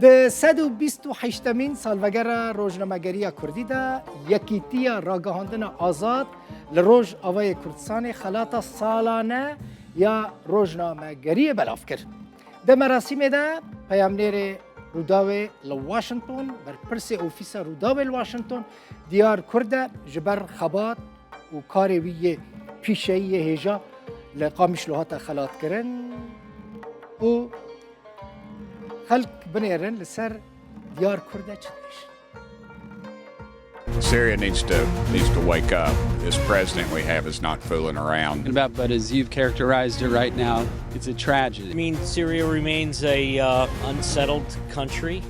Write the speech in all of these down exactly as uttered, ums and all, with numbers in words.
Di sed û bîst û heştemîn salvegera rojnamegeriya Kurdî de Yekîtiya Ragihandina Azad li Rojavayê Kurdistanê xelata salane ya rojnamegeriyê belav kir. Di merasîmê de peyamnêrê Rûdawê li Washington, berpirsê ofîsa Rûdawê li Washington, Diyar Kurde ji ber xebat û karê wî yê pîşeyî yê hêja li Qamişlo hate xelatkirin û xelk binêrin li ser Diyar Kurde çi dibêjin. Syria needs to needs to wake up. This president we have is not fooling around. But, but as you've characterized it right now, it's a tragedy. I mean, Syria remains a uh, unsettled country.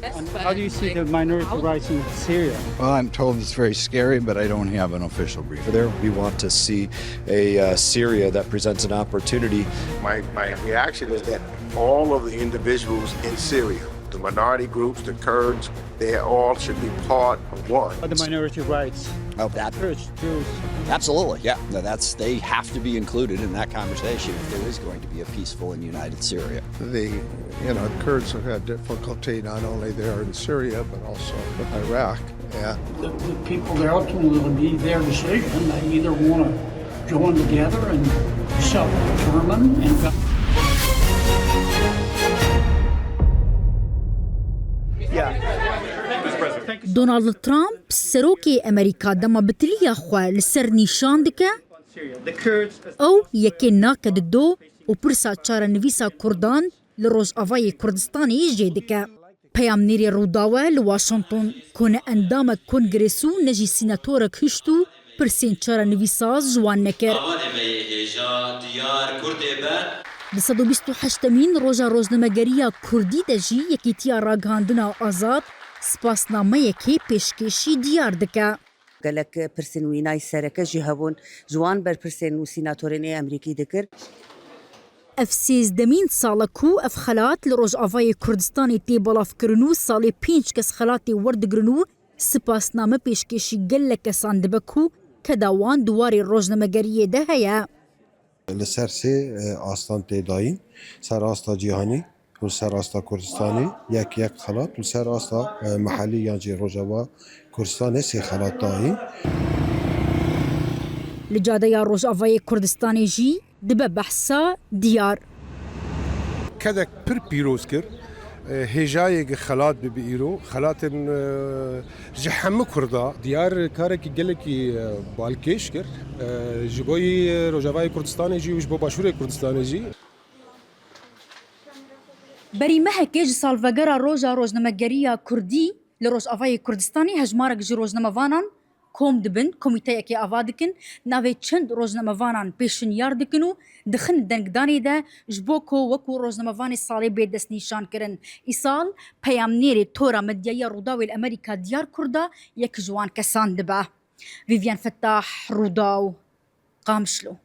How do you see the minority rights in Syria? Well, I'm told it's very scary, but I don't have an official brief. There, we want to see a uh, Syria that presents an opportunity. My, my reaction is that all of the individuals in Syria, the minority groups, the Kurds, they all should be part of one. But the minority rights, Oh, that Kurds, Jews. Absolutely, yeah. No, that's they have to be included in that conversation if there is going to be a peaceful and united Syria. The you know Kurds have had difficulty not only there in Syria but also Iraq. And The, the people there ultimately will be their decision. They either want to join together and self-determine and go. Donald Trump, serokê Amerîka dema bitiliya xwe li ser nîşan dike, ew yekê nake di do û pirsa çarenivîsa Kurdan li Rojavayê Kurdistanê jê dike. Peyamnêrê Rûdawe li Washington, ku ne endamek Kongres û ne jî sînatorek hişt û pirsên çarenivîsa ji wan nekir. Ava demeyê hêja diyar Kurdê be. Di sed û bîst û heştemîn roja rojnamegeriya Kurdî de jî Yekîtiya Ragihandina Azad spasnameyekê pêşkêşî Diyar dike. Gelek pirsên wînayî sereke jî hebûn, ji wan berpirsên û sînatorên ê Amerîkî dikir. Ev sêzdemîn sal e ku ev xelat li Rojavayê Kurdistanê tê belavkirin û salê pênc kes xelatê werdigirin û spasname pêşkêşî gelek kesan dibe ku keda wan di warê rojnamegeriyê de heye. Li ser sê e, astan tê dayîn, ser asta cîhanî û ser asta Kurdistanê yek yek xelat û ser asta e, mehellî yan jî Rojava Kurdistanê sê xelat dayîn. Li cadeya Rojavayê Kurdistanê jî dibe behsa Diyar. Kedek pir pîroz kir. E, Hêjayê gi xelat bibi îro. Xelatên e, ji hemû Kurda. Diyar karekî gelekî e, balkêş kir. E, ji bo yî Rojavayê Kurdistanê jî û ji bo Başûrê Kurdistanê jî. Berî mehekê ji salvegera roja rojnamegeriya Kurdî li Rojavayê Kurdistanê hejmarek ji rojnamevanan kom dibin, komîteyekê ava dikin, navê çend rojnamevanan pêşinyar dikin û dixin dengdanê de ji bo ku wekû rojnamevanê salê bê destnîşankirin. Îsal peyamnêrê Tora Medyayî ya Rûdawê li Amerîka Diyar Kurda yek ji wan kesan dibe. Vîvyen Fettah, Rûdaw, Qamişlo.